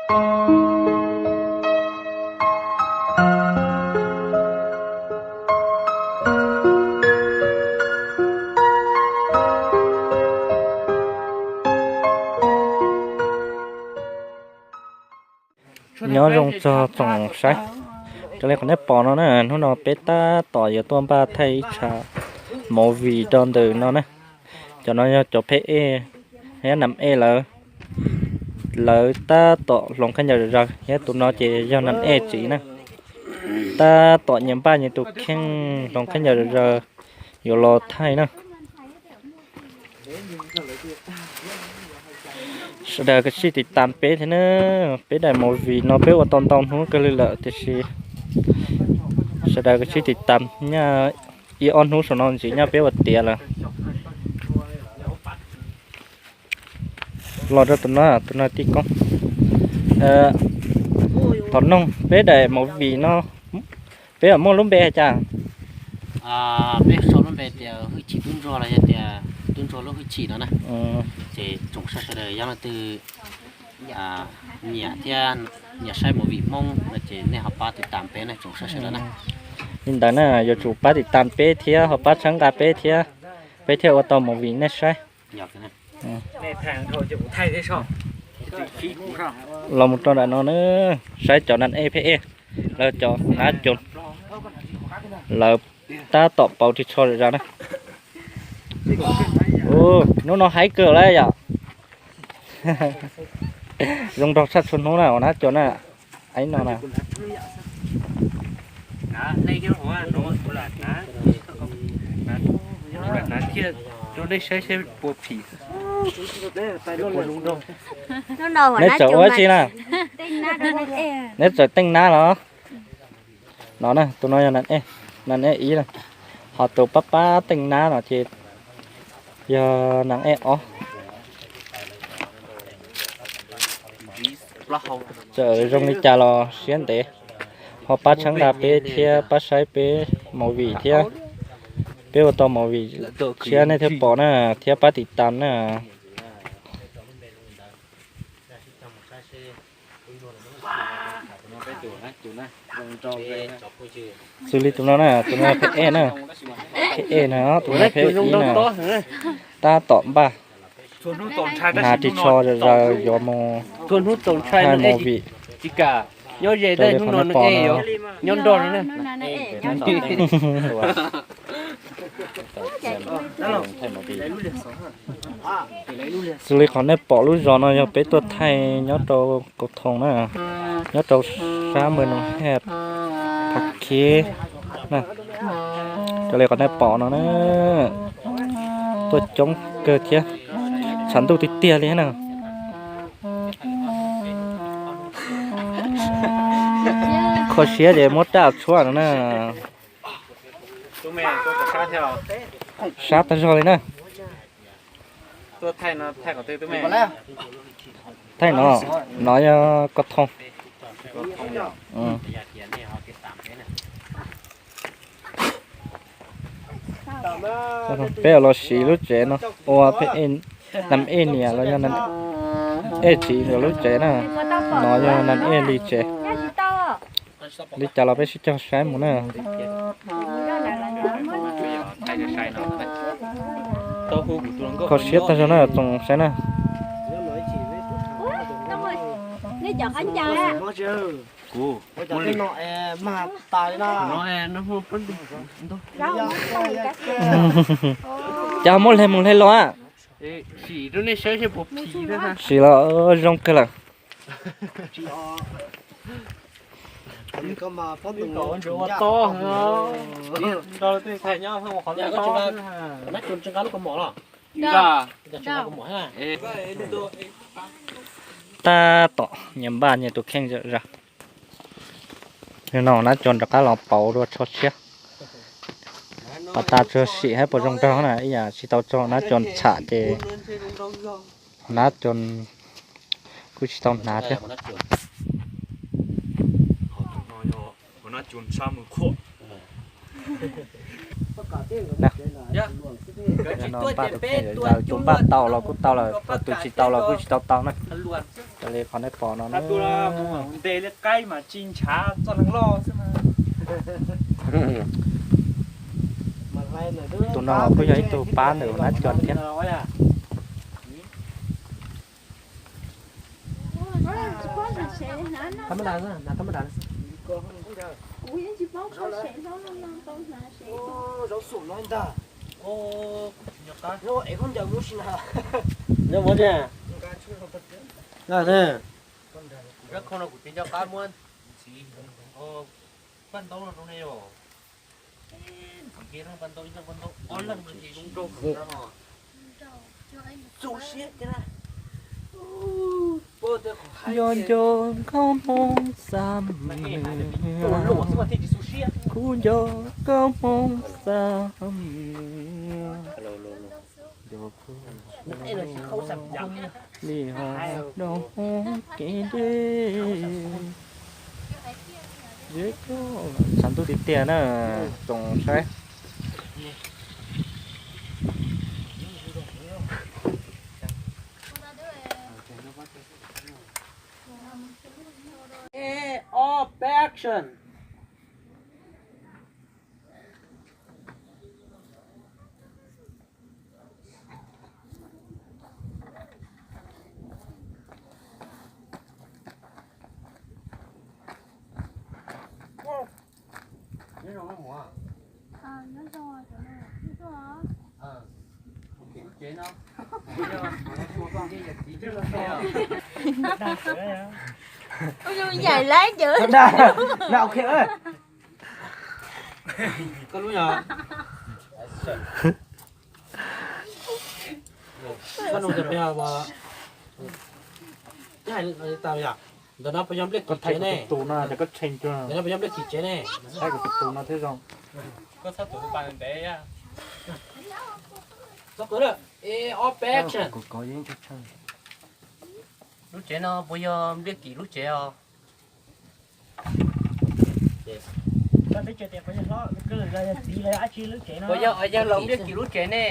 Nyob zoo txog tsoom saib, raws li qhov nej pom no na, hnub no peb tab tom yuav tuaj npaj thaij ib tsha movie rau ntawm no na. Cov no yog cov pheb ej thiab nam ej lawv, lawv tab tom hloov khaub ncaws zom zaws thiab. Tus no ces yog nam ej txiv na, tab tom nyias npaj nyias tus kheej hloov khaub ncaws zom zaws yuav los thaij na. Sawv daws kav tsij tiv tam peb thiab na. Peb daim movie no peb ua tau ntau hnub kawg li lawm tiam sis sawv daws kav tsij tiv tam nyaj ib ob hnub saum no ntxiv nyaj peb ua tiav lawm. Los rau tus no, tus no tij koob. Thov noog peb daim movie no peb muaj lub npe hais cas? Peb sau lub npe tias Hwj Chim Tub Ntsuag los yog tias Tub Ntsuag Lub Hwj Chim no na. Ces tsoom saib sawv daws yog leej twg nyiam thiab nyiam saib movie Hmoob no ces nej ho pab tiv tam peb na tsoom saib sawv daws na. Li ntawd na yuav tsum pab tiv tam peb thiab ho pab txhawb nqa peb thiab, peb thiaj ua tau movie nej saib. Los mus rau nram no na, saib cov nam ej pheb ej, lawv cov nab coos, lawv tab tom pauv ris tsho zom zaws na. Hnub no haib kawg lawm yom. Zoo nraug tshaj txhua hnub na uas nab coos na. Aib no na. Nej txawm ua tsi na? Nej txawm teej nab los? No na, tus no yog nam ej ib na, ho tus pab pab teej nab no ces yog nam ej ob. Txawm zoo li cas los siab ntev ho pab txhawb nqa peb thiab pab saib peb movie thiab, peb ua tau movie tshiab nej thiaj pom na, thiab pab tiv tam na. Xws li tus no na, tus no pheb ej na, pheb ej na, tus no pheb ej ib na, tab tom npaj hnav ris tsho zom zaws yuav mus thaij movie. Raws li qhov nej pom no, xws li qhov nej pom lub zos no yog peb tuaj thaij nyob rau Kaus Thoo na, nyob rau sab npawg Noom Haj Phav Khiv na. Raws li qhov nej pom no na, tuaj coob kawg thiab, tshav ntuj tiag tiag li na. Kho siab ces muab raj tshuab no na. Sab tag zog li na. Thaij no, no yog Kaus Thoo. Peb los siv lub tsev no ua nam ej niam los yog nam ej txiv nkawd lub tsev na. No yog nam ej li tsev. Li cas los peb sib cog saib mus na. Kho siab tag zog na tsoom saib na. Cas muab hle mus hle los a? Sim los zoo kawg lawm. Tab tom nyias npaj nyias tus kheej zom zaws. No nab cua rov qab los pauv dua tsho tshiab. Pas tas tsuas sim saib puas zoo nraug na, ib yam tsis tau tso nab cua txham ces nab cua kuj tsis tau hnav thiab. No npaj tus kheej, yog tus npaj tau los kuj tau lawm, tus tsis tau los kuj tsis tau tau na. Raws li qhov nej pom no na. Tus no los kuj yog ib tug pab ntawm nab co thiab. Zaj khau no kuv tsis nco qab muab ntxiv, paj ntaub no rau nej os. Ntxiv kiag paj ntaub, ib leeg paj ntaub, ob leeg no ces zoo nraug. Nco nco nkauj hmoob xa mus, kuv nco nkauj hmoob xa mus. Li ho rau hmoob kev deb, deb tshav ntuj tiag tiag na, tsoom saib. All back action. Ui, yam lab ncawv. Koj lub yog, koj nug tias peb, ntawm no puas yog npliaj kim tsev ne? Ntawm no puas yog npliaj kim tsev ne? Koj txhob tus pas ntev. Lub tsev no puas yog npliaj kim lub tsev os? Puas yog, yog los npliaj kim lub tsev ne?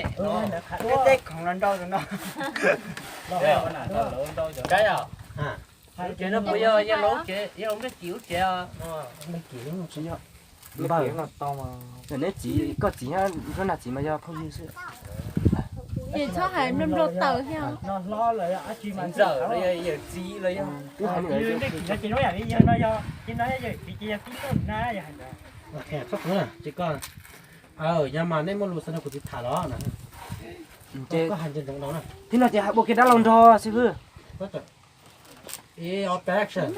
Lub tsev no puas yog, yog los npliaj kim lub tsev os? Neb txiv, koj txiv nrog nag txiv mas yog phooj ywg xwb. Ces txhob hais nplog nplog tawm thiab. Txiv ntxawm los yog yawm txiv los yog. Yog mas nej muaj lus xav nrog kuv txiv tham los na. Koj hais ntsoov ntsoov no na. Thiab no ces hais ua kiag dab laug nrog xib hwb. Action.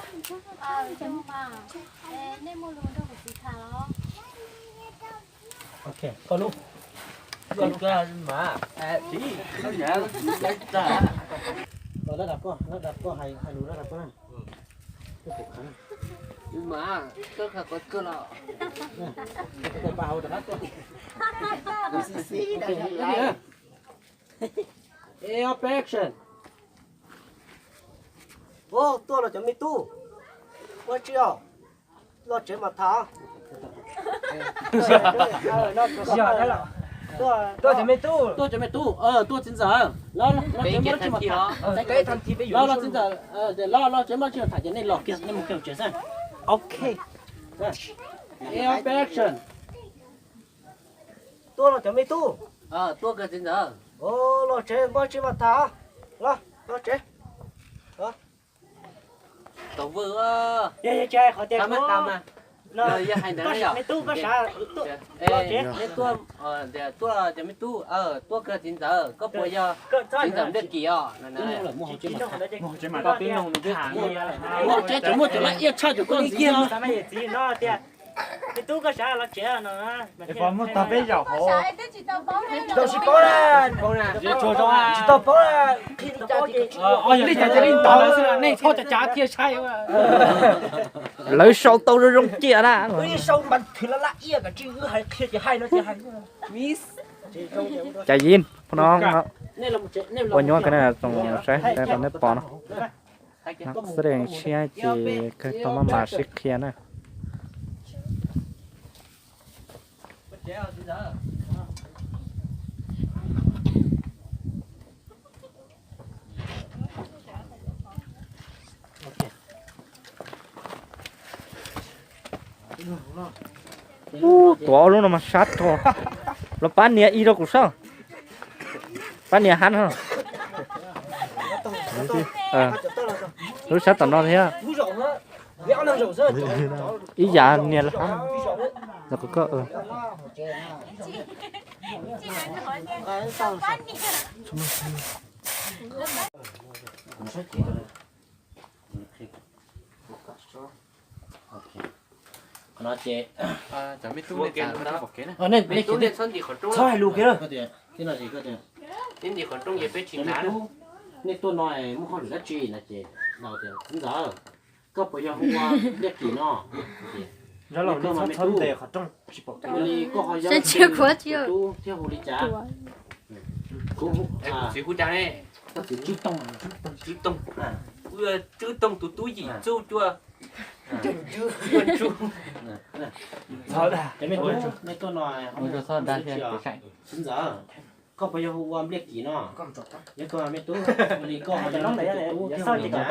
Tuaj los cov me tub, ua tsi os, los tsev mas tham. Tuaj cov me tub, tuaj txiv ntxawm, los tsev mas tham. Los txiv ntxawm, los tsev mas tham ces nej los kiag, nej mus kiag tsev xwb. Ok. Action. Tuaj los cov me tub. Tuaj kiag txiv ntxawm. Los tsev, npaj tsi mas tham. Los, los tsev. Tau vwj, yog tsis hais qhov tias, me tub koj sav, los tsev. Tuaj, tuaj cov me tub, tuaj kiag txiv ntxawm, koj puas yog txiv ntxawm npliaj kim os? Mus hauv tsev tseem muaj cov laj iab tshaj cov koj ntxiv no. Me tub koj sav los tsev no. Muab tog peb zaum hauv. Tsis tau paub na, tsis tau paub, li cas ces li ntawd xwb, nej txhob cav cav thiaj saib. Lawv sau tau zoo zoo ciaj na. Wb sau npas thwv laj laj iab kom tsis wb hais qhia ces hais no ces hais. Cov yim no, ua nyuaj kawg na tsoom saib, tau nej pom no. Xab dees tshiab ces kawg tau maj mam sib qhia na. Ub, tuav ob lub no mas sab tog. Los pab nias ib rau kuv saib. Pab nias hab no. Lub sab tom no thiab. Ib yam nias los hab. Qhov no ces, nej txhob hais lus kiag. Nej tuaj no muaj hauj lwm dab tsi no ces, txiv ntxawm, koj puas yog hu ua Npliaj Kim no? Yog li koj ho yog leej twg, tus tub thiab hu li cas? Kuv, kuv txiv hu cas ne? Koj txiv Tswb Tooj. Tswb Tooj. Kuv yog Tswb Tooj tus tub Yim Txuj Cuaj. Txiv ntxawm, koj puas yog hu ua Npliaj Kim no? Yog koj me tub, li koj ho yog leej twg tus tub thiab hu li cas?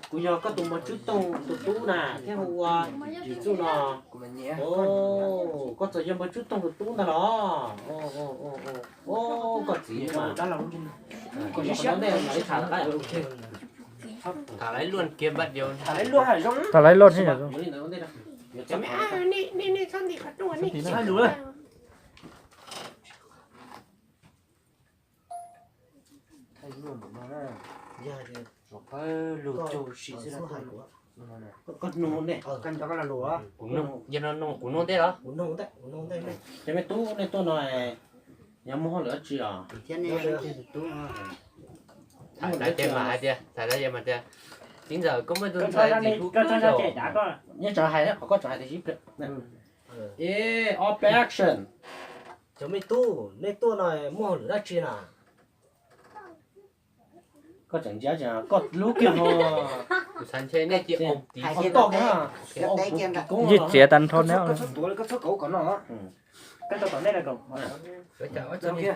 Kuv yog koj tus npawg Tswb Tooj tus tub na thiab hu ua Yim Txuj no. Koj txawm yog npawg Tswb Tooj tus tub ntag los? Koj txiv mas, koj tsis yog ntej los tham lawv, tham lawv luaj kiag npaj diav. Tham lawv luaj thiab. Kuv nug ntej los? Ces me tub, nej tuaj no yog muaj hauj lwm dab tsi os? Tham tas ces mam hais tias, tham tas ces mam tias, txiv ntxawm, koj muaj tus ntxhais tim hu koj os. Nyob tsam hais, qhov koj tsam hais tias sib pliag. Ib, ob, peb, action. Cov me tub, nej tuaj no muaj hauj lwm dab tsi na? Koj tseem ntsia, koj hlub kiag ho. Kuv xav ntshe nej cia ua tiv, ua toj kiag, ua tiv koob. Yeej txiav tag nrho neb. Koj txhob tuav li, koj txhob kauv kom no. Koj tau tom nej los kom.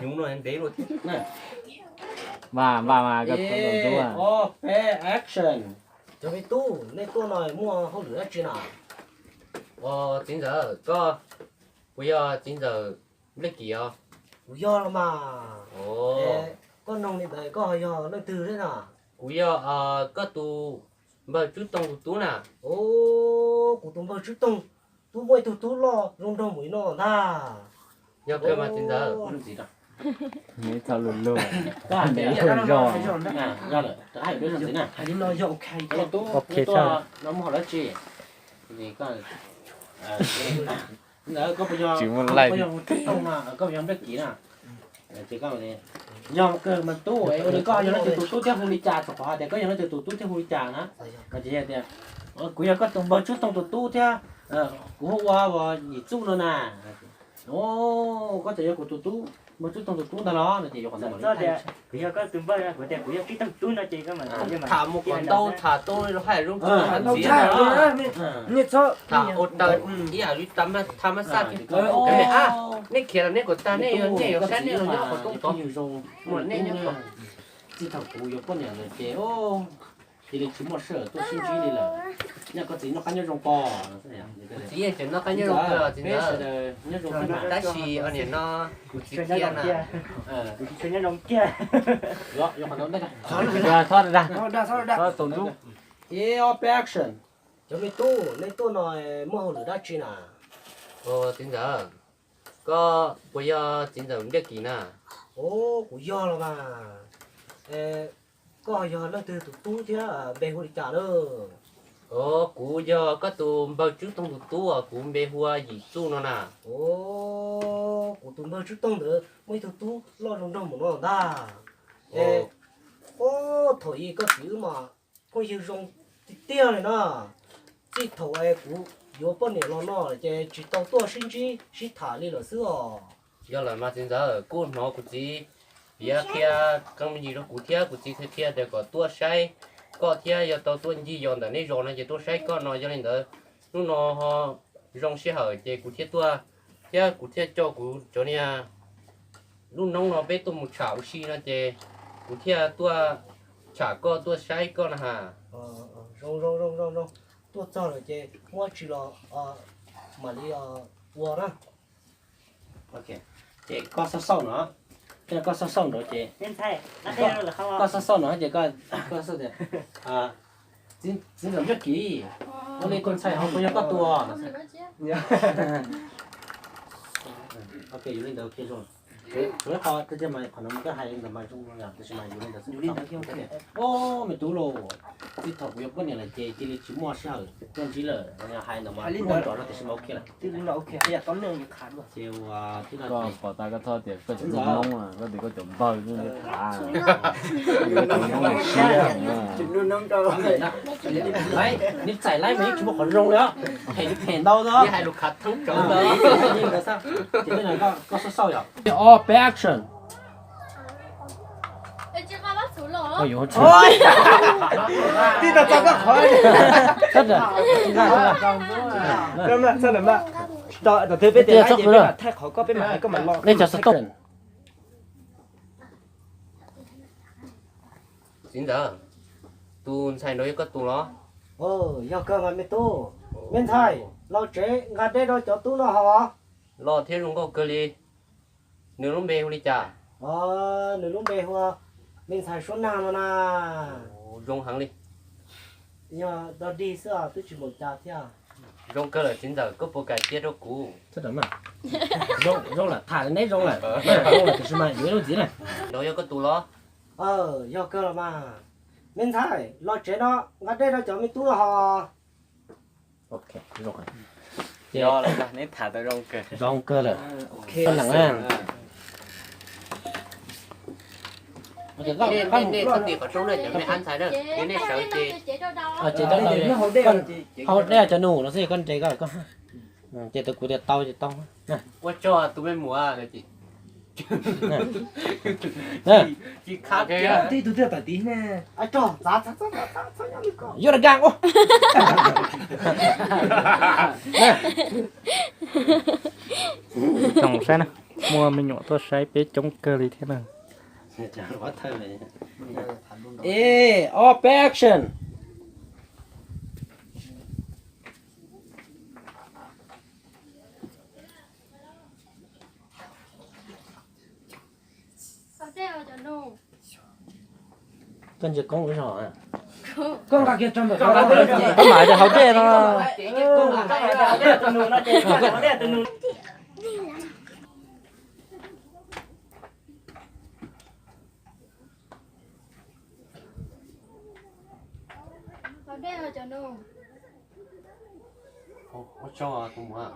Hnyuv no ntev luaj thiab. Ib, ob, peb, action. Cov me tub, nej tuaj no muaj hauj lwm dab tsi na? Txiv ntxawm, koj puas yog txiv ntxawm Npliaj Kim os? Kuv yog los mas. Koj noog li ntawd koj ho yog leej twg thiab na? Kuv yog koj tus npawg Tswb Tooj tus tub na. Kuv tus npawg Tswb Tooj tub muaj ib tug tub loj zoo nraug mus li no ntag. Yog kawg mas txiv ntxawm. Txhob lus lus. Yog lawm, hais li no yog ok. Ok, no muaj hauj lwm dab tsi? Ntawd koj puas yog, koj puas yog Tswb Tooj na, koj puas yog Npliaj Kim na? Yog kawg mas tub, ua li koj yog leej twg tus tub thiab hu li cas, txog qhov hais tias koj yog leej twg tus tub thiab hu li cas na. Ces tias, kuv yog koj tus npawg Tswb Tooj tus tub thiab kuv hu ua Yim Txuj no na. Koj tseem yog kuv tus tub, npawg Tswb Tooj tus tub ntag los? No ces yuav qhov ntawd los. Kuv yog koj tus npawg, kuv tias kuv yog Tswb Tooj tub no ces koj mam tham mus kom ntau, tham tau hais zoo txiv, tham ua raws ib yam li tham mab xaj. Nej khiav los nej kom tag, nej yog nej yog saib nej los nyob qhov rooj tod, muaj nej nyob tod. Txij thaum kuv yuav poj niam lawm ces cia li tsis muaj sij hawm tuaj sib ntsib li lawm. Nyob koj txiv noj qab nyob zoo pog. Txiv yeej tseem noj qab nyob zoo kawg, txiv ntxawm. Tab sis niam no kuv txiv tiag na. Txhob da, txhob da, txhob tus ntub. Ib, ob, peb, action. Cov me tub, nej tuaj no muaj hauj lwm dab tsi na? Txiv ntxawm, koj puas yog txiv ntxawm Npliaj Kim na? Kuv yog los mas. Koj yog leej twg tus tub thiab npe hu li cas lawm? Kuv yog koj tus npawg Tswb Tooj tus tub, kuv npe hu ua Yim Txuj no na. Kuv tus npawg Tswb Tooj ntawd muaj ib tug tub loj zoo nraug mus no ntag. Thaum ub koj txiv wb mas phooj ywg zoo tiag tiag li na. Txij thaum kuv yuav poj niam los no ces tsis tau tuaj sib ntsib sib tham li lawm xwb os. Yog lawm mas txiv ntxawm, kuj hnov kuv txiv piav qhia qee me ntsis rau kuv thiab, kuv txiv thiaj qhia tias kom tuaj saib koj thiab yog tau tuaj ncig yos ntawm nej zos no ces tuaj saib koj no. Yog li ntawd hnub no ho zoo sij hawm ces kuv thiaj tuaj Thiab kuv thiaj coj kuv cov niag lub noob no peb tuaj mus tsham ua si no ces kuv thiaj tuaj tsham koj tuaj saib koj na has. Zoo zoo zoo zoo zoo, tuaj txog lawm ces muaj tsi los mam li ua na. Ces koj xauj xauj no, koj xauj xauj nraud ces, koj xauj xauj no ces koj xauj tias, txiv ntxawm Npaj Kiv, ua li tus ntxhais hauv puas yog koj tus os? Yus li ntawd, qhov no koj hais li ntawd mas zoo, tab sis mas yus li ntawd, o, me tub los, txij thaum kuv yuav poj niam lawm ces cia li tsis muaj sij hawm tuaj ntsib lawm, hais ntawd mas muaj nrov no tiam sis mas ok lawm. Ces ua tib no, pom tas koj txhob tias koj cov noob, koj tias koj cov npawg, koj cov noob siab. Neb txais laib mas yeej tsis muaj qhov zoo li os, phem li phem ntau os. Ces koj xauj xauj yom. All, pay action. Tib tau txog koj qhov. Txhob, txhob, txhob, txhob, txhob, thaij qhov koj peb mam hais koj mam los. Nej cov xov tooj. Txiv ntxawm, tus ntxhais nraud yog koj tus los? Yog kawg mas me tub. Me ntxhais, los tsev nqa dej rau cov tub no haus. Los thiab zoo nkauj kawg li. Nws lub npe hu li cas? Nws lub npe hu ua me ntxhais Suab Nag no na. Zoo heev li. Yog dog dig xwb twb tsis npaum cas thiab. Zoo kawg lawm txiv ntxawm, koj puas kam cia rau kuv? Zoo lawm, tham neb zoo lawm, zoo lawm tiam sis mas yuav ib lub ntxiv na. Nraud yog koj tus los? Yog kawg los mas. Me ntxhais, los tsev no nqa dej rau cov me tub no haus. Zoo kawg lawm. Nej txhob tiv qhov rooj na cov me ab ntxhais na, yog nej sawv ces, haus dej cov nus no xwb, koj nres koj, ces tus kuv tias tau ces tau. Ua tsaug tus me muam. Tib tug twg tam tid ne? Yuav da gas ua. Tsoom saib na, muaj me nyuam tuaj saib peb coob kawg li thiab na. Ê, all, pay action. Koj ntsia koob ua zog. Koj nqa kiag rau ntawm koj, koj mam haus dej no. Ua tsaug tus muam.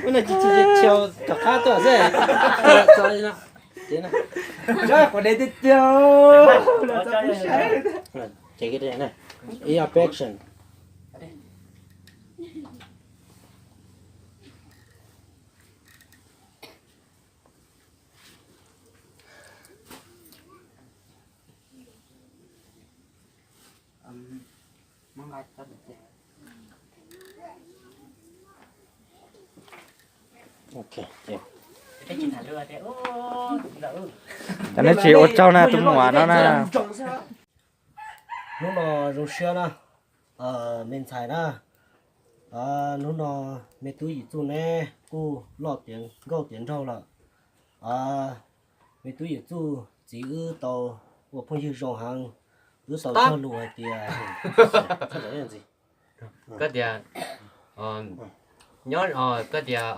Ua no tsis tsis tsis tom qab tuaj xwb. Ces no, ces no, ces no, ib ob peb action. Ces neb tsis ua tsaug na tus muam no na. Hnub no zoo siab na, me ntxhais na, hnub no me tub Yim Txuj neb kuj loj tiav nkauj tiav nraug lawm. Me tub Yim Txuj txiv wb tau ua phooj ywg zoo heev, wb tau cog lus hais tias, koj tias, nyob, koj tias,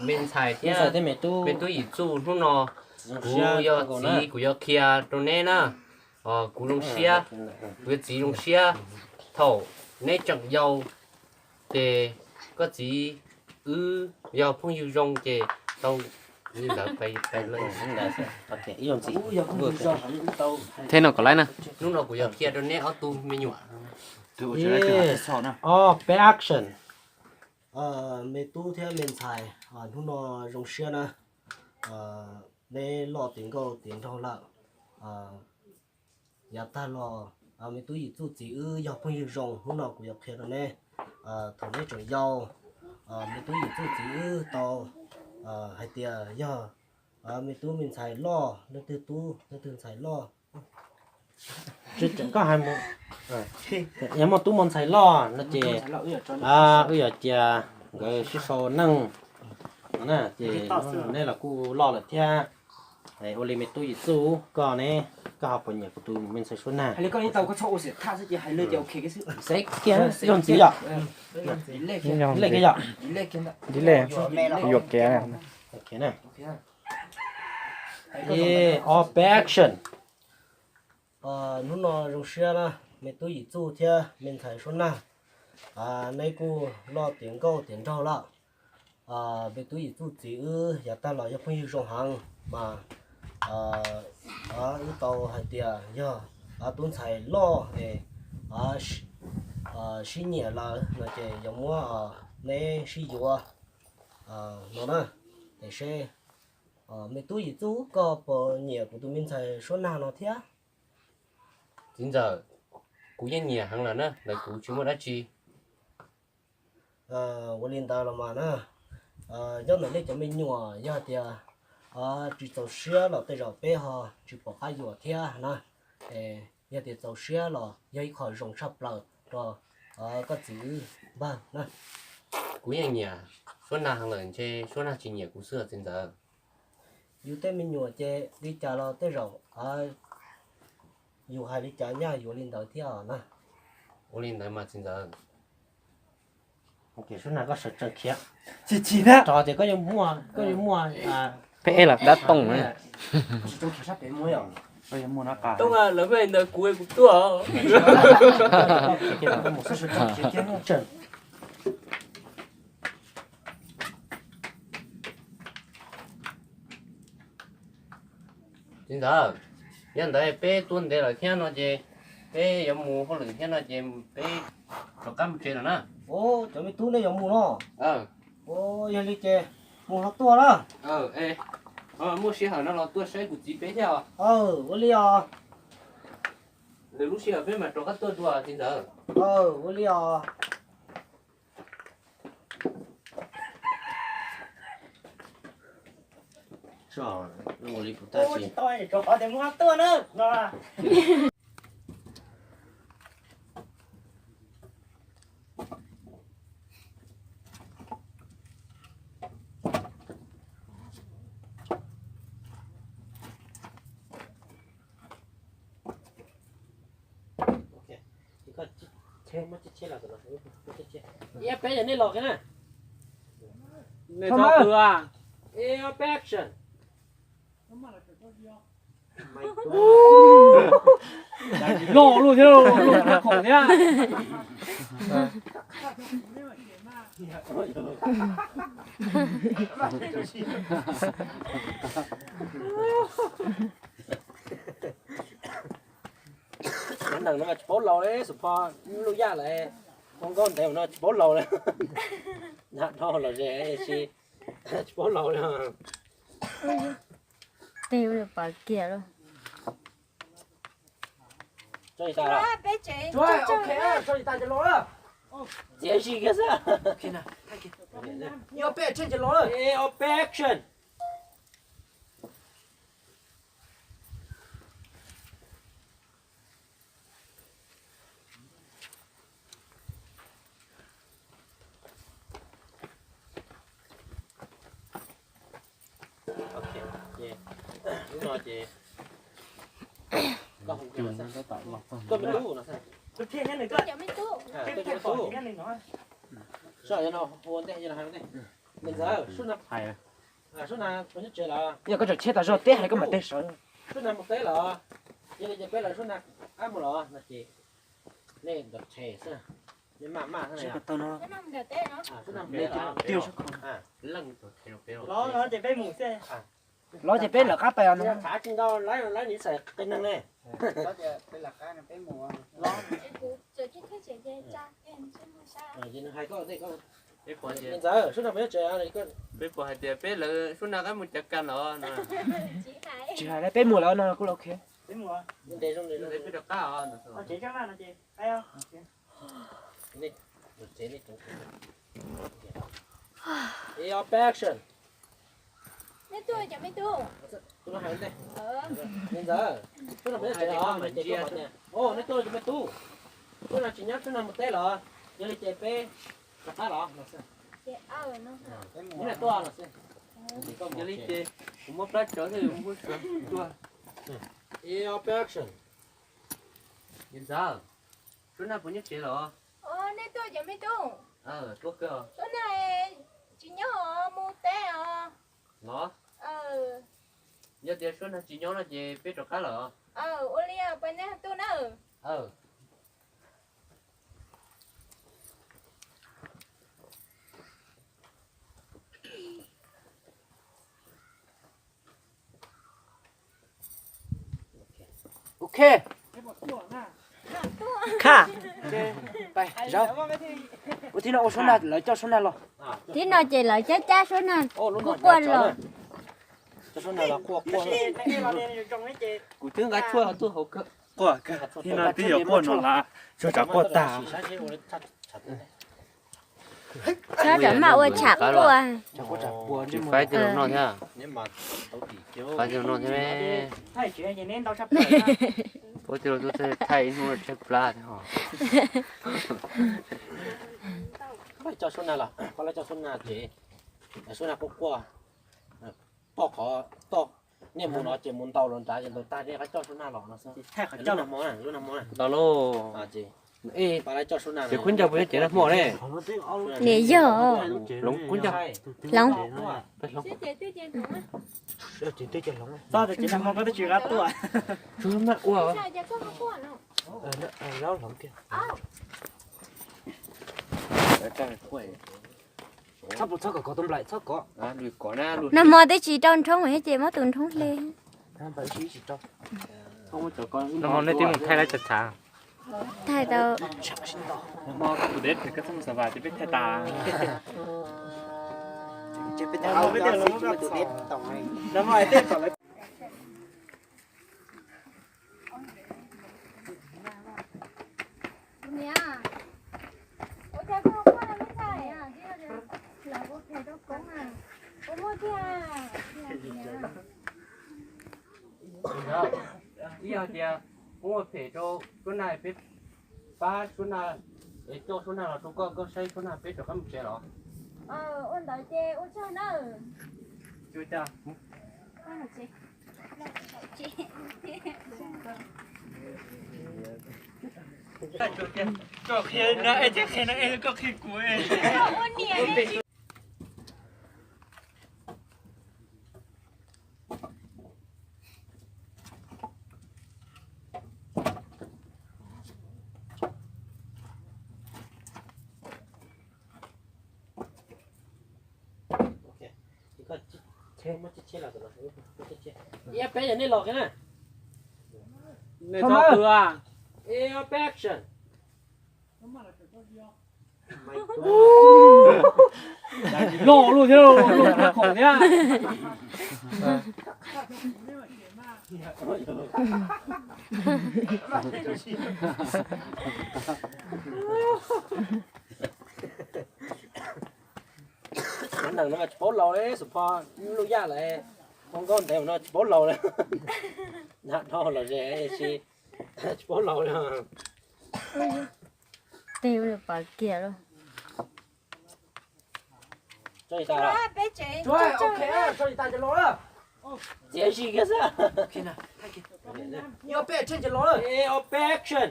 me ntxhais thiab me tub Yim Txuj hnub no kuv yog txiv kuv yuav qhia rau neb na. Kuv zoo siab, kuv yog txiv zoo siab. Thaum neb tseem yau ces koj txiv wb yog phooj ywg zoo ces tau Ib zaug ntxiv. Thaij no kom laib na. Hnub no kuv yog qhia rau neb ob tug me nyuam. Ob peb action. Me tub thiab me ntxhais, hnub no zoo siab na, neb loj tiav nkauj tiav nraug lawm. Yav tag los me tub Yim Txuj txiv wb yog phooj ywg zoo, hnub no kuv yuav qhia rau neb. Thaum neb tseem yau, me tub Yim Txuj txiv wb tau hais tias yog me tub me ntxhais loj, leej twg tub leej twg ntxhais loj, koj hais mus, yog muaj tub muaj ntxhais loj no ces wb yuav cia nkawd sib sau neej no na. Ces neb los kuj loj lawm thiab. Ua li me tub Yim Txuj, koj ne, koj ho puas nyiam kuv tus me ntxhais Suab Nag? Xav kiag, yog ntxiv yom. Lej kiag yom. Yuam kev. Ob peb action. Hnub no zoo siab na, me tub Yim Txuj thiab me ntxhais Suab Nag, neb kuj loj tiav nkauj tiav nraug lawm. Me tub Yim Txuj txiv wb yav tag los yog phooj ywg zoo heev mas wb tau hais tias yog tub ntxhais loj es sib nyiam lawm no ces yuav muab neb sib yuav no na. Es seb me tub Yim Txuj, koj puas nyiam kuv tus me ntxhais Suab Nag no thiab? Txiv ntxawm, kuv yeej nyiam heev lawm na, ntawm kuv tsis muaj dab tsi. Ua li ntawd los mas na, nyob ntawm nej cov me nyuam yog tias tsis txaus siab los tej zaum peb ho tsis pom qab yuam thiab na. Yog tias txaus siab los yog ib qho zoo tshaj plaws rau koj txiv wb npawg na. Kuv yeej nyiam Suab Nag heev lawm, ntshe Suab Nag tsis nyiam kuv xwb txiv ntxawm. Yus tej me nyuam ces li cas los tej zaum yus hais li cas nyaj yuav li ntawd thiab na. Ua li ntawd mas txiv ntxawm. Suab Nag, koj sawv tsees khiav. Tsis tsis na. Rau tias koj yuav muaj, koj yuav muaj peb es los dab tooj na. Tooj, lawv pheej ntawd kuv kuv tuaj. Txiv ntxawm, yog ntawd peb tuaj ntev lawm thiab no ces peb yuav mus hauj lwm thiab no ces peb rov qab mus tsev lawm na. Cov me tub, nej yuav mus no? Yog li ces mus los tuaj na. Muaj sij hawm no los tuaj saib kuv txiv peb thiab os. Ua li os. Lwm lub sij hawm peb mam rov qab tuaj dua txiv ntxawm. Ua li os. Tsis tau, rau qhov tias mus tuaj na no. Ib peb yog nej los kiag na. Nws tau pw a. Ib peb action. Loj luaj thiab, loj thiab khoom thiab. Cov neeg no mas tsis paub laus li, xub pho lub yaj lawm, ua nkauj ntev no tsis paub laus li. Nag dhau los ze, tsis paub laus li. Tej ua li pas kiag lawm. Tso li tas, tso li tas ces los lawm. Txiav zis kiag xwb. Ob peb action ces los lawm. Ob peb action. Lub no ces koj hu, koj me tub no, koj me tub, soj no hu ua ntej, hu ua ntej. Me ntxawg, Suab Nag, Suab Nag puas nyob tsev lawm? Yog koj tseem cheb tas zog teb hais koj mam teb sawv. Suab Nag mus teb lawm? Yog li ces peb lawv Suab Nag ab mus los no ces nej ntawd qhe xwb. Seb puas tau no. Tiag seb ko. Los ces peb mus xwb. Los ces peb lawv qab pais os no. Thav tsis ntau, lawv lawv nim xaim qe neeg ne. Los. Ntxawm, sub nag puas nyob tsev? Peb puas hais tias peb lawv sub nag qab mus cav kas los no? Tsis hais, peb mus lawm no kuj ok. Peb rov qab os. Action. Tus no hais ntej. Ntxawm, sub nag puas nyob tsev os? Neb tuaj los cov me tub, sub nag tsis nyob, sub nag mus teb los? Yog li ces peb rov qab los no xwb. Neb tuaj los xwb. Yog li ces kuv muab plab cov thiab muab suav tuaj. Action. Ntxawm, sub nag puas nyob tsev los? Neb tuaj cov me tub, sub nag tsis nyob os, mus teb os. Los, yog tias sub nag tsis nyob no ces peb rov qab los. Ua li peb neb tuaj na. Ok. Kha. Ua tib no ua suab nag, lawv coj suab nag los. Tib no ces lawv cab cab suab nag quaj quaj los. Kuv twb nqa tshuaj tuaj hauv kawg. Quaj kawg, tib no twb yuav quaj no las, tshuaj tsam quaj tag. Txhob ram maj ua tsham quaj. Tsis faib tej lus no thiab. Faib tej lus no thiab. Puab tej lus tub thaij ib hnub tshaib plab thiab ho. Coj suab nag los, koj los coj suab nag ces suab nag quaj quaj. Toj qhov toj, nej mus no ces mus ntaus los nrad ces ntaus tag nej rov qab coj suab nag los no xwb. Lub nag hmo, lub nag hmo. Los lauj. Ces kub ncaug puas nyob tsev nag hmo ne? Niam yog. Hloov kub ncaug. Hloov. Txog tsev nag hmo koj twb tsis rov qab tuaj. Tsuag maj ua. Txhob kom kov tus nplaim, txhob kov. Nag hmo twb tsis rau nrhoob thiab ces muab tus nrhoob hle. Nag hmo nej twb mus thaij lawv cov txhav. Thaij tau. Nag hmo kuv dev phem koj txhob mus xav vas ces peb thaij tas. Ib yog tias kuv ua phem rau suab nag, peb pab suab nag, es coj suab nag los rau koj, koj saib suab nag peb rov qab mus tsev los? Ua ntawd ces ua tsaug nawb. Koj qhia no es thiaj qhia no es koj qhia kuv es. Ib peb yog nej los kiag na. Peb action. Loj luj thiab, luj khoom thiab. Cov neeg no mas tsis paub laus li, xub pho lub yaj lawm, hmo nkauj ntev no tsis paub laus li. Nag dhau los ze si, tsis paub laus li. Tej ua pas kiag lawm. Tso li tas, tso li tas ces los lawm. Txiav zis kiag xwb. Ib ob peb action ces los lawm. Ib ob peb action.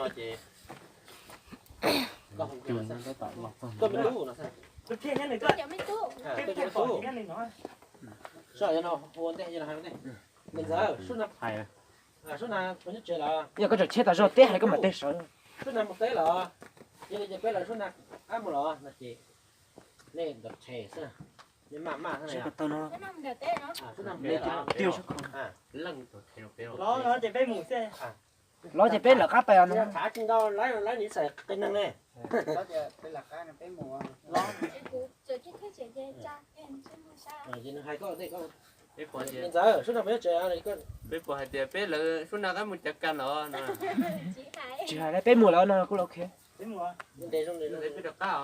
Ces koj hu, koj me tub no, koj me tub, koj me tub, soj no hu ua ntej, me ntxawm, sub nag, sub nag puas nyob tsev los? Yog koj tseem cheb tas zog teb hais koj mam teb sawv. Sub nag mus teb los? Yog li ces peb lawv sub nag qab mus los no ces nej nrog rhe xwb, nej maj maj xwb na. Sub nag mus teb los? Los ces peb mus xwb. Los ces peb lawv qab pais os. Tshav tsis ntau, lawv nim xaim qe neeg ne. Ntxawm, sub nag puas nyob tsev? Peb puas hais tias peb lawv sub nag qab mus cav kas los no? Tsis hais, peb mus lawm no kuj ok. Peb rov qab os.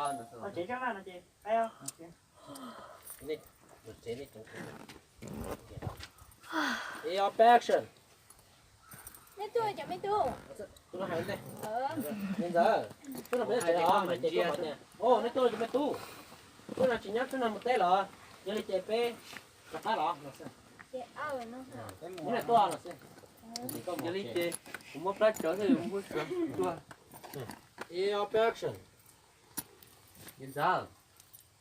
Action. Ntxawm, sub nag puas nyob tsev? Neb tuaj cov me tub, sub nag tsis nyob, sub nag mus teb los? Yog li ces peb rov qab los? Yog li ces kuv muab plab cov xwb, kuv muab suav tuaj. Action. Ntxawm,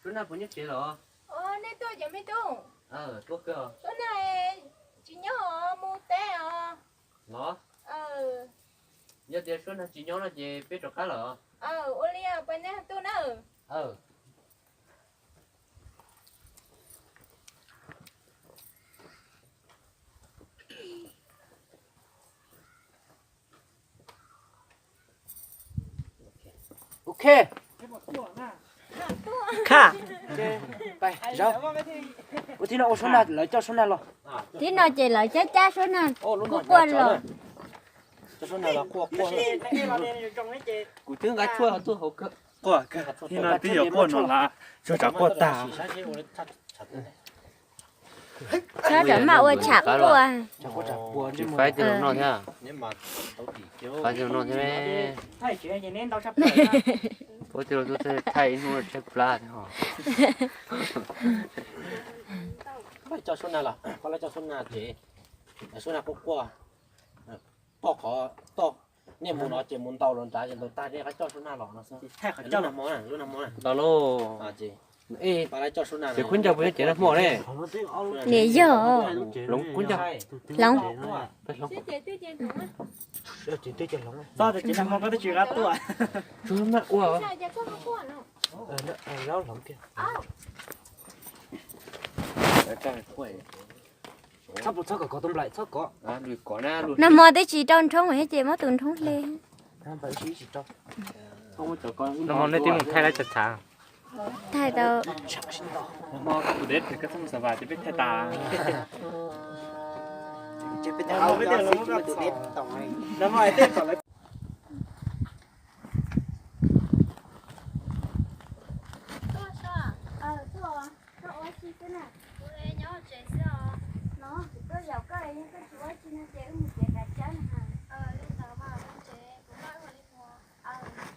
sub nag puas nyob tsev los? Nej tuaj cov me tub, sub nag tsis nyob, mus teb os. Los? Yog tias sub nag tsis nyob no ces peb rov qab los? Ua li, peb neb tuaj na. Ok. Kha. Ua tib no ua suab nag, lawv coj suab nag los. Tib no ces lawv cab cab suab nag kuj quaj los. Kuv twb nqa tshuaj tuaj hauv kawg. Quaj kawg, tib no twb yuav quaj no las, tsuas tsam quaj tag. Txhob ram maj ua tsham quaj. Tsis faib tej laus noj thiab. Faib tej laus noj thiab. Ua tej laus tub thaij ib hnub tshaib plab thiab. Peb coj suab nag los, peb coj suab nag ces suab nag quaj quaj, toj qhov toj, nej mus no ces mus ntaus los nrad ces ntaus tag nej rov coj suab nag los no xwb. Lub nag hmo, lub nag hmo ntau lauj. Ces kuv nco puas yog cev nag hmo ne? Niam yog. Hloov kuv nco. Hloov. Txhob cev nag hmo koj twb tsis qab tuaj. Tsuas maj ua. Txhob kom kov tus nplaim, txhob kov. Nag hmo twb tsis rau nrhoob thiab ces muab tus nrhoob hle. Nag hmo nej twb mus thaij lawm tshav tshav. Thaij tau. Kuv dev phem koj txhob mus xav vas ces peb thaij tas. Tuaj, tuaj, koj ua tsi xwb na? Kuv nyob tsev xwb os. No, kuv tuaj yaum koj, yog koj tsis ua tsi no ces wb mus tsev tas tsawb na. Li ntawd mas mus tsev, kuv noj ib hua li mus.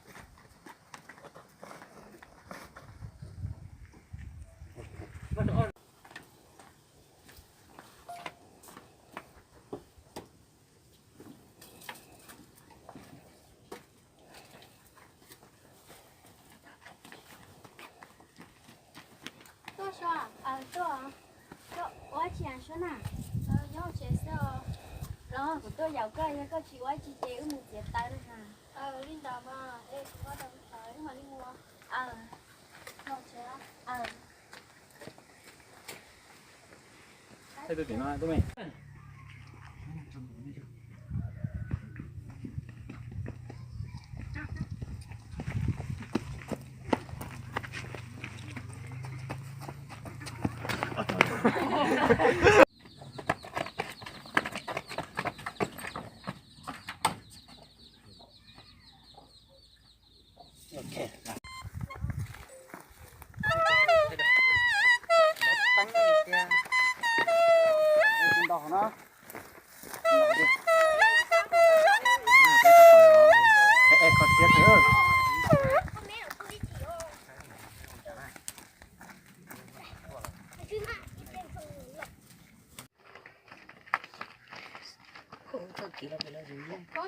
Tuaj Suav, tuaj, koj ua tsi Suav na? Nyob tsev xwb os. Los kuv tuaj yaum koj, yog koj tsis ua tsi ces wb mus txiav taws na. Li ntawd mas, es kuv ua tau taws wb mam li mus. Koob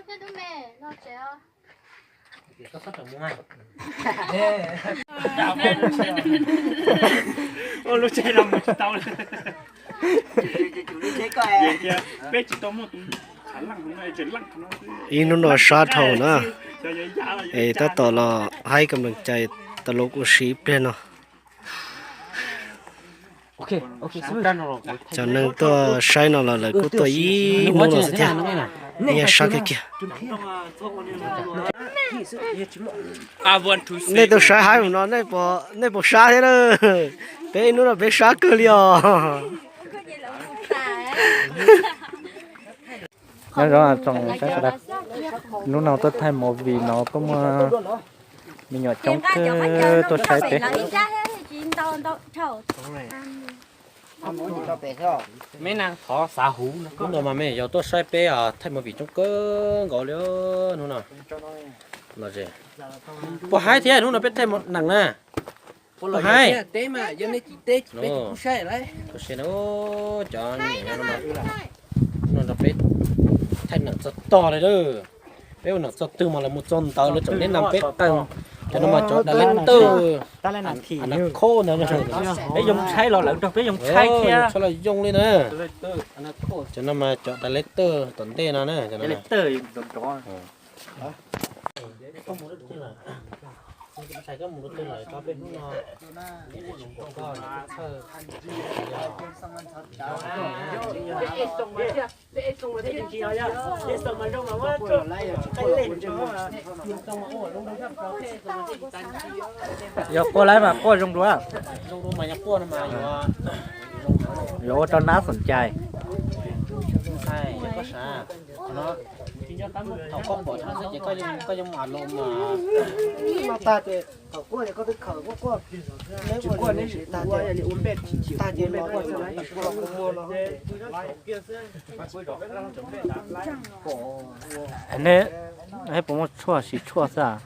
thiab tub me, los tsev os. Ua lub tsheb los mus tsis tau li. Peb tsis tau muaj tus tshav leej no, tshav leej no xwb. Ib hnub no sab dhau na, es tab tom los haib kam lees cai tas los ua si ib pliag no. Cov neeg tuaj saib no los lawv kuj tuaj ib hnub no xwb thiab, nyias sab kiag kiag. Nej tuaj saib haib mus no, nej puas sab thiab na? Peb ib hnub no peb sab kawg li os. Nyob zoo tsoom saib sawv daws, hnub no tuaj thaij movie no kuj muaj me nyuam coob kawg tuaj saib peb. Hnub no mas me nyuam yaus tuaj saib peb thaij movie coob kawg nkaus li hnub no. Puas haib thiab hnub no peb thaij nees na? Puas haib? Cov me nyuam no, hnub no peb thaij nees txog tog li lawm. Peb ua nees txog twg mas lawv mus txog ntawd, lawv tseem neb na peb qeeg. Cov no mas cov director, ana khob ntawd, peb yoo tshaib los lawv nrog peb yoo tshaib thiab, tshaib los yoo li na. Cov no mas cov director tom ntej no na, cov no. Yog quaj lawm mas quaj zoo dua. Yuav ua rau nab xoom cai. Thaum koj pom thaum xwb ces koj yeej mus alo mas. Tag ces thaum quaj ces koj twb khaws quaj quaj, tsis quaj neb tag ces tag ces los quaj txog lawv tsis quaj los kuv muag los. Neb puas muaj tshuaj siv tshuaj xwb?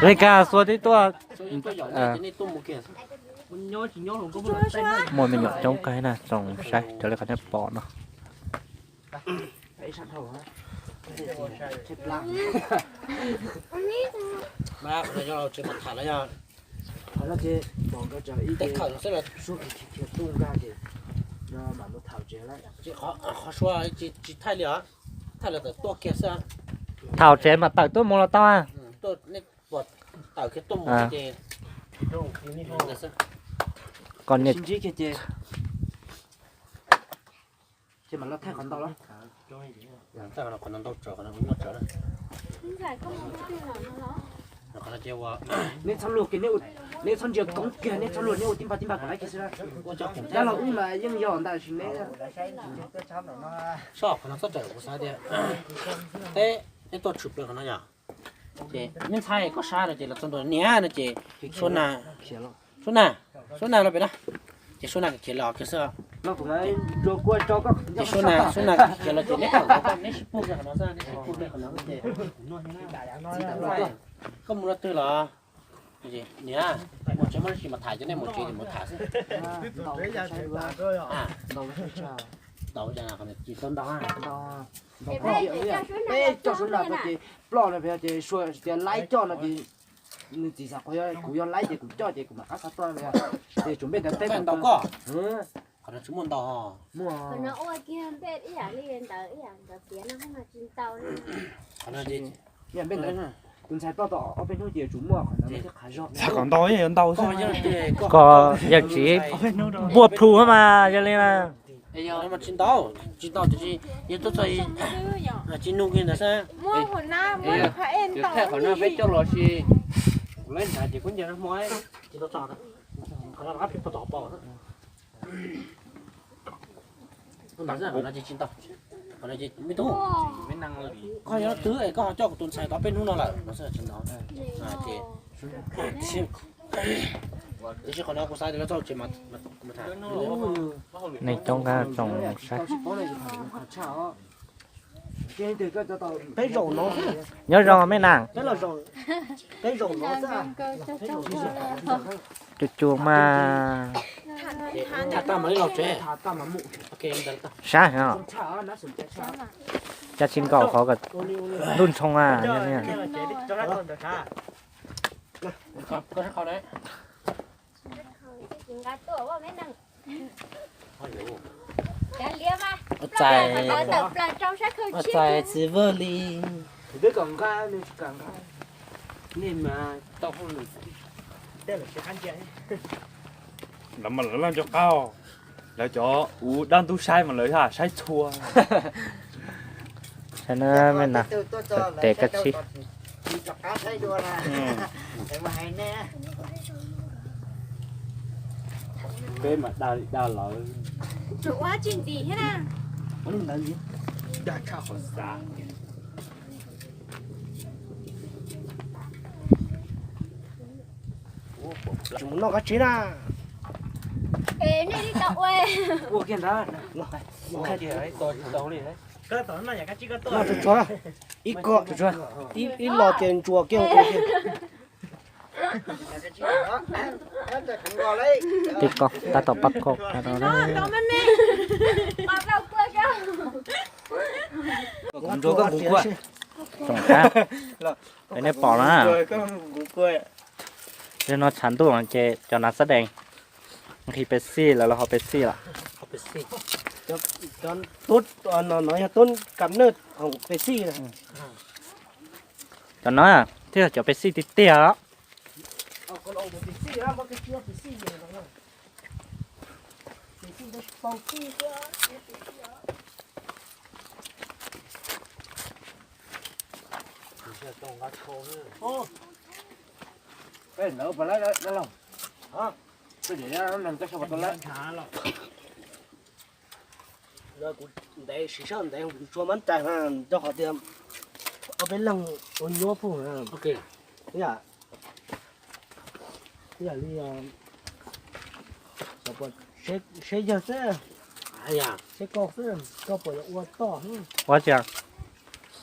Li kag xua tib tuaj. Muaj me nyuam coob kawg na, tsoom saib raws li qhov nej pom no. Qhov no ces pom nkawd tseem ib ce suab khiav khiav tuaj nkag ces no mam mus thaum tsev lawm. Qhov suab tsis thaij li os, thaij los tawm tuaj kiag xwb. Thaum tsev mas tawm tuaj mus los tau. Nej pom tawm kiag tuaj mus ces kom niam sib ntsib kiag ces ces mam los thaij qhov ntau los. Thaij qhov ntau tsawv, qhov no muaj tsawv na. Neb txhob luag kiag, neb txhob ntsia koob kiag, neb txhob luag, neb ua tib npag tib npag kom laib kiag xwb. Dab laug wb mas yeej yog ntawm sim neb. Sob qhov no txhob tsawv, kuv xav tias teb, neb tuaj tshwm plaws qhov no yog. Ces neb ntxhais koj sab no ces los txog ntua niam no ces Suab na, Suab na, Suab na los pem na. Ces Suab na khiav los kiag xwb. Ces Suab na, Suab na khiav los ces neb, neb sib pug kiag qhov no xwb, neb sib pug kiag qhov no ces koj mus rau twg los? Niam, mus tsev, muaj dab tsi mas tham, cov nej mus tsev ces mus tham xwb. Ntau, ntau, ntau, ntau, ntau, ntau, peb coj Suab na tuaj ces ploj no ces Suab tias laib coj no ces nws txiv xav qhov kuv yog laib ces kuv coj ces kuv mam qab xa tuaj no ces tsum npej ntawd teb ntau koj. Qhov no tsis muaj ntau. Muaj. Qhov no ua kiag npej ib yam li ntawd, ib yam ntawd piav no mas tsis ntau li. Qhov no ces npej ntawd tus ntxhais ploj tau ob peb hnub ces tsum muaj qhov ntawd thiaj qhav zog. Xav kom ntau yuav ntau xwb. Kom yawg txiv npuaj plhu mas yog li na. Tsis ntau, tsis ntau tiam sis yog tuaj txog tsis nug kiag ntawd xwb. Thaij qhov no peb coj los si, kuv laib nrad ces kuv ncav hmo. Qhov no ces tsis ntau, qhov no ces me tub, koj yog leej twg es koj ho coj kuv tus ntxhais tau peb hnub no lawm no xwb tsis ntau. Ces tiam sis qhov no kuv xav tias lawv txoj tsev mas tham. Neeg coob qab tsoom saib. Peb zaum no xwb. Nyob zoo me na. Peb los zaum, peb zaum no xwb. Cuag cuag mas. Sab heev os. Cas tsis nkaum qhov kom ntuj ntshoo a. Ua txais, ua txais txiv vwj li. Lawv mas lawv loj nco qab, lawv cov uv dab ntub saib mas lawv saib txhua. Tes kab tsib. Peb mas dag li dag lawv. Dag tshaj qhov xav. Tsis mus noj kab tsib na. Ua kiag ntawd. Ib ko, ib los ces ntsuas kiag nqus kiag. Tib ko tab tom pab ko no. Kuv ntsuas koj nqus kua. Tsoom sab, nej pom na. Yog no tshav ntuj ces cov nav xab dees nqhis pes xij, lawv los haus pes xij lawm. Tub, no yog tub kam naj haus pes xij. Cov no thiaj yog cov pes xij tiag tiag. Kuv ntev siv sab ntev kuv tsuas mab rais rau qhov tias ob peb leeg ua nyuaj pug. Yam, yam li seb yawg xwb, seb koj xwb, koj puas yuav ua toj ua tsi.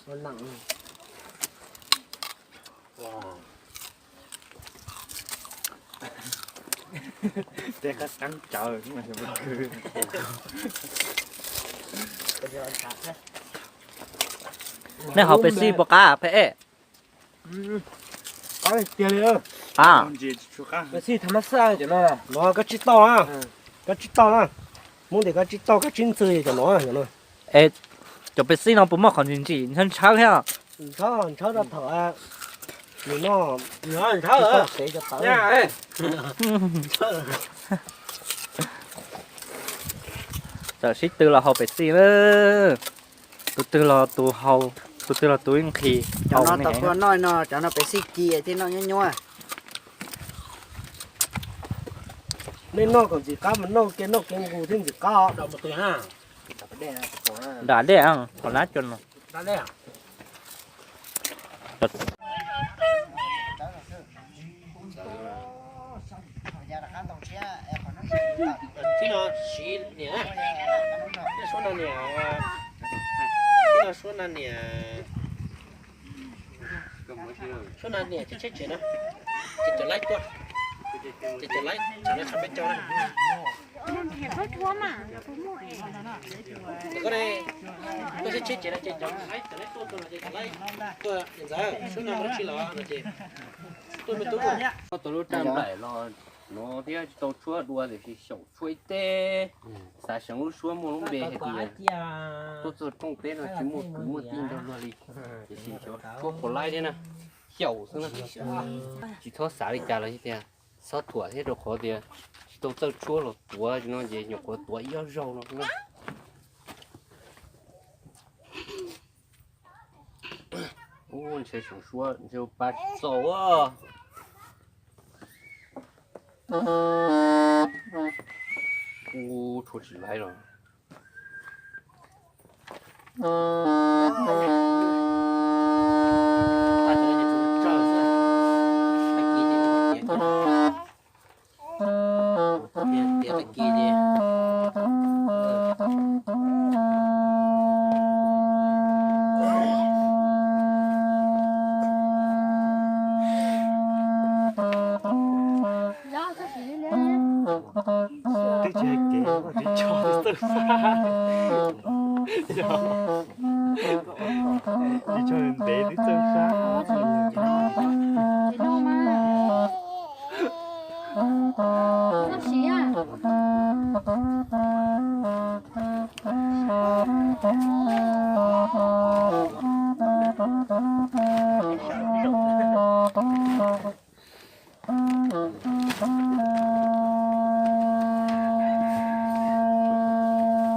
Ua nam. Nej haus pes xij puas qab peb? Pes xij tham mas xaj cov no, no koj tsib tauj na, koj tsib tauj na, Hmoob tias koj tsib tauj koj tsib ntxwg cov no. Es cov pes xij no puas muaj qhov ntsim ntsim ntshaw ntshaw thiab? Ntshaw ntshaw rau thaum nws noj, ntshaw tau sev cov tawv. Txawm sib tw los haus pes xij na. Tus twg los tus haus, tus twg los tus ib nqhis. Cov no tau kua noj no, cov no pes xij ci thiaj noj nyuaj nyuaj. Nej noj kom ntxim qab mas noj kev noj kev nqus thiaj ntxim qab. Nram dej, qhov lab cua no. Tib no siv niam, tib no suab na niam, tib no suab na niam, suab na niam ces tsheb tsev na, ces cov laib tuaj, ces cov laib tsam no tsam peb cov na. Koj ne, koj tsheb tsev na ces cov laib, cov laib tuaj, tuaj no ces cov laib tuaj, ntxawm suab na koj tsis los no ces tuaj me tub. Koj tau lub raj nplaim los no thiab tsis tau tshuab dua tiam sis xyaum tshuab ib teg. Xav seev lub suab muaj lub npe hais tias tuaj txog rooj teb no tsis muaj kwv muaj tij nrog luag li, tiam sis tshuab qhuav laib thiab na, xyaum xwb na. Tsis txhob xav li cas los tias txhob thuam thiab rau qhov tias tsis tau txawj tshuab los tuav no ces nyuam qhuav tuav ib ob zaug no xwb na. Ub, ntshe seev suab ntshe ua pa tsis txaus. Ub, tshuab tsis laib los. Tias tag kis ces Twb tsis hais kev, twb tso twb txawj sab. Yog, twb tso ntev twb txawj sab.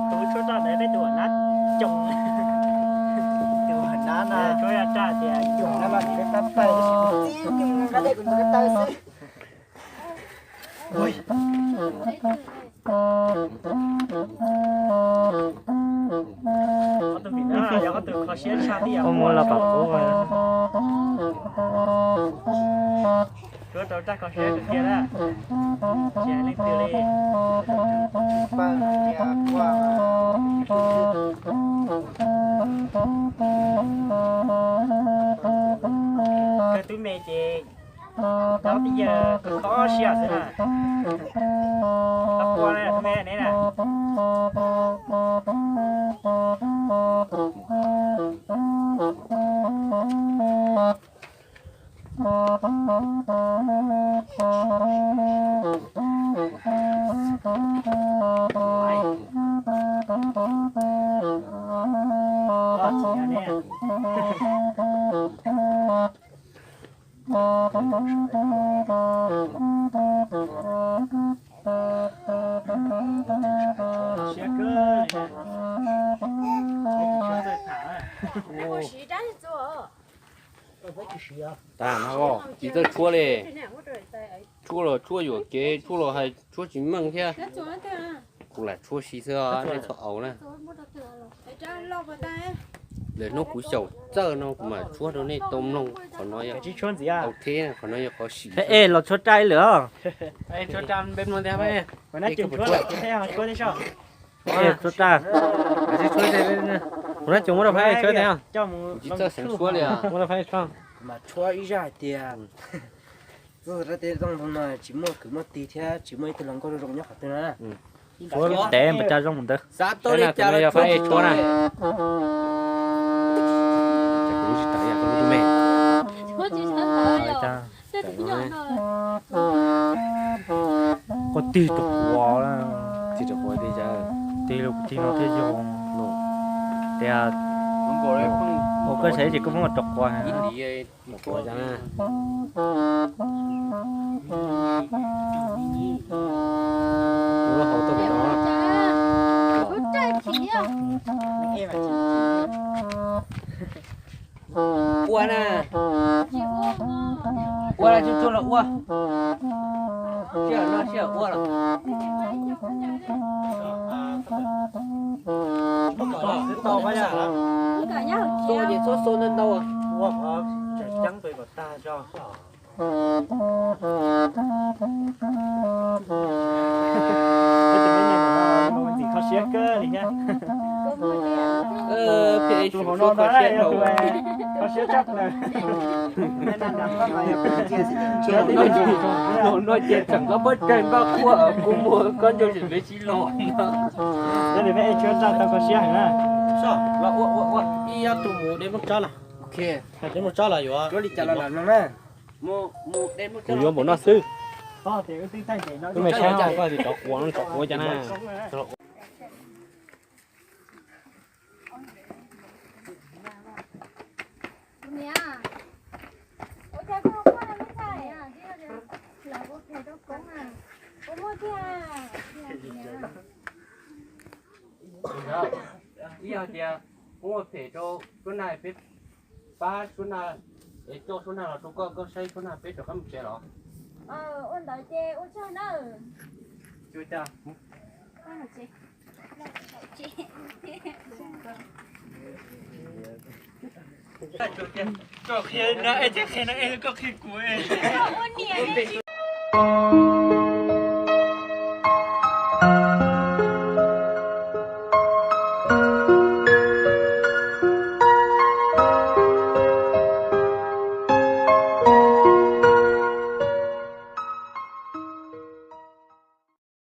Tus tshuab raj ntawd peb tus nab coom. Tus nab no tshuab raj tias coom no los tab tais tab tais xwb. Ua muab los pam qub. Tshuab rau raj kho siab tiag tiag na. Tsis hais leej twg li. Kawg tub me ces nyob twj ywm kho siab xwb na. Tau qua na, tub me ne na. Siab kawg li. Tsis txawj tshuab li. Tshuab los tshuab yuam kev, tshuab los hais tshuab tsis meej thiab. Kuv lam tshuab si xwb, nej txhob au na. Lawm hnub kuv xyaum txawj no kuv mam tshuab rau nej tau mloog. Qhov no yog au thiab, qhov no yog qhov sim. Ej, los tshuab raj ib lwm os. Tshuab raj, tshuab raj. Kuv nab tsoom muab rau Phaib tshuab tiag. Tsis txawj xeev tshuab li. Muab rau Phaib tshuab. Mas tshuab ib zaj hais tias txoj raj teb zoo no tsis muaj kwv muaj tij thiab tsis muaj ib tug hluas nkauj zoo zoo nyob qhov twg na. Tshuab tev npam tsa zoo mus ntawd. Xav tau li cas los tshuab tsis tau na. Quav tig rau quav, tig rau quav tig, tig rau kuv tig no thiaj yog. Tias ua koj saib ces koj muab rau quav. Quav na. Ua hauv tau pem no. Ua na. Ua na, tsuag tsuag los ua. Sij hawm no sij hawm ua los. Xo ces txhob xo ntau ntau. Tus me nyuam no ntxim kho siab kawg li thiab. Phem tus hauv no kho siab dhau. Kho siab tshaj plaws. Tus hauv no ces tseem koj pob tseg npaj quaj kuv muag koj ncauj tseem peb sib los. Yog li peb tshuab raj tau kho siab heev na. Los ua ua ua ib ob tug mus de nplooj tsob los. Hais tias nplooj tsob los yuav li cas los lam mloog na. Kuv yuav npaum no xwb. Tus me saib koj tsis rov quav no rov quav cas na. Ib yog tias kuv ua phem rau suab nag, peb pab suab nag, es coj suab nag los rau koj, koj saib suab nag peb rov qab mus tsev los? Ua ntawd ces ua tsaug na. Tsuas cas? Koj qhia no es thiaj qhia no es koj qhia kuv es.